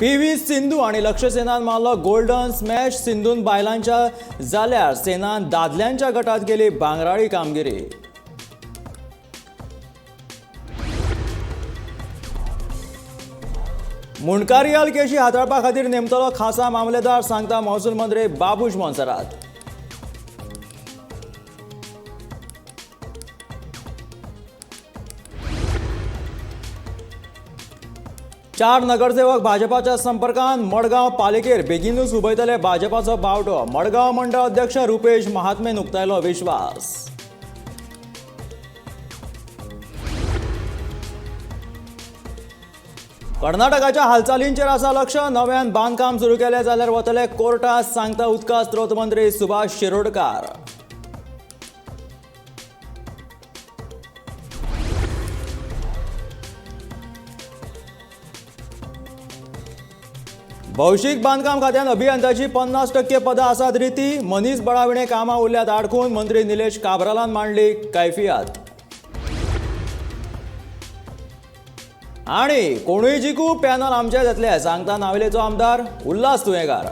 PV. Sindhu आनी लक्ष्य सेनान मारलो गोल्डन स्मॅश. सिंधून बायलांच्या जाल्यार सेनान दादल्यांच्या गटात केली भांगराळी कामगिरी. मुंडकारियाल केशी हाताळपा खातीर नेमतलो खासा मामलेदार, सांगता महसूल मंत्री बाबूश मोन्सेरात. चार नगरसेवक भाजपाच्या संपर्कात, मडगांव पालिकेर बेगीनूच हुबयतले भाजपाचो बावटो. मडगांव मंडळ अध्यक्ष रुपेश महात्मेन उक्तायलो विश्वास. कर्नाटकाच्या हालचालींचेर आसा लक्ष. नव्यान बांदकाम सुरू केलें जाल्यार वतले कोर्टात, सांगता उदका स्त्रोत मंत्री सुभाष शिरोडकार. भौशीक बांदकाम खात्यान अभियंत्याची 50% पदां आसात रिती. मनीस बळाविणे कामां उरल्यात आडखून, मंत्री निलेश काब्रालान मांडली कैफियत. आणि कोणूय जिखू, पॅनल आमचे जातले, सांगता नावेलेचो आमदार उल्हास तुयेंकार.